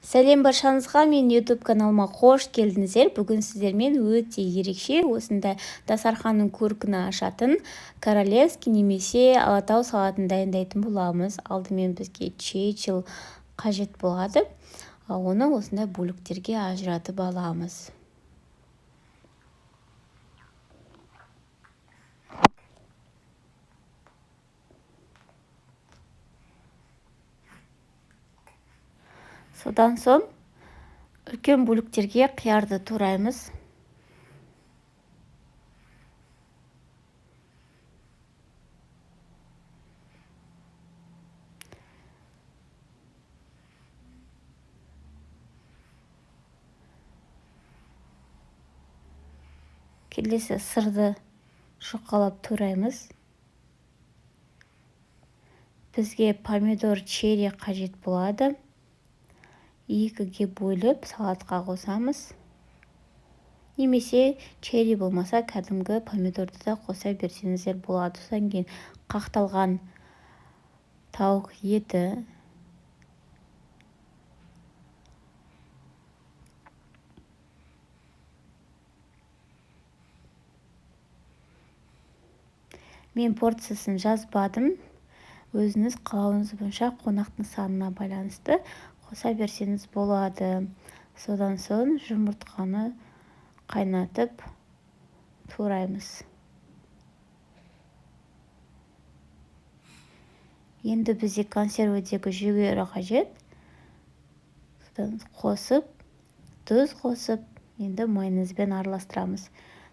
Сәлем баршаңызға, мен YouTube каналыма қош келдіңіздер. Бүгін сіздермен өте ерекше осындай дастарханның көркін ашатын королевский немесе Алатау салатын дайындайтын боламыз. Алдымен бізге чечил қажет болады. Оны осындай бөліктерге ажыратып аламыз. Содан соң үлкен бөліктерге қиярды тураймыз. Келесі сырды жұқалап тураймыз. Бізге помидор черри қажет болады. Екіге бөліп салатқа қосамыз. Немесе черри болмаса кәдімгі помидорды да қоса берсеңіздер болады. Содан кейін қақталған тауық еті, мен порциясын жазбадым. Өзіңіз қалауыңыз бойынша қонақтың санына байланысты қоса берсеңіз болады. Содан соң жұмыртқаны қайнатып тураймыз. Енді бізге консервідегі жүгері қажет. Содан қосып, тұз қосып, енді майонезбен араластырамыз.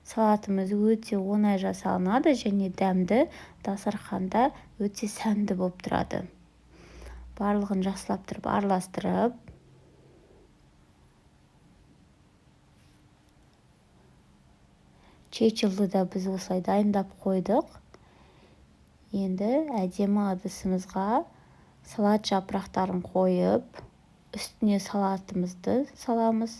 Салатымыз өте оңай жасалынады және дәмді, дастарханда өте сәнді болып тұрады. Барлығын жақсылап тұрып араластырып, чечилді да біз осылай дайындап қойдық. Енді әдемі ыдысымызға салат жапырақтарын қойып, үстіне салатымызды саламыз.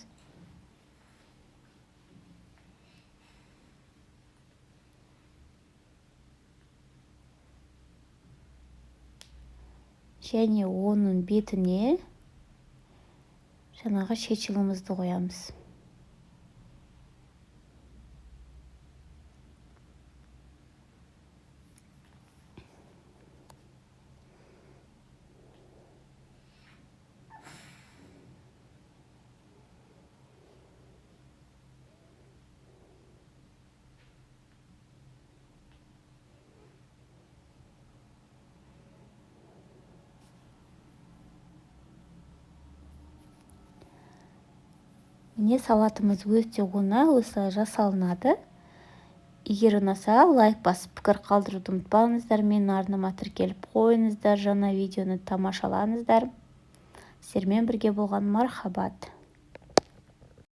Және оның бетіне жаңағы чечилімізді қоямыз. Міне, салатымыз өте оңай осылай жасалынады. Егер ұнаса, лайк басып, пікір қалдыруды ұмытпаңыздар. Менің арнама тіркеліп қойыңыздар, жаңа видеоны тамашалаңыздар. Сіздермен бірге болған Мархабат.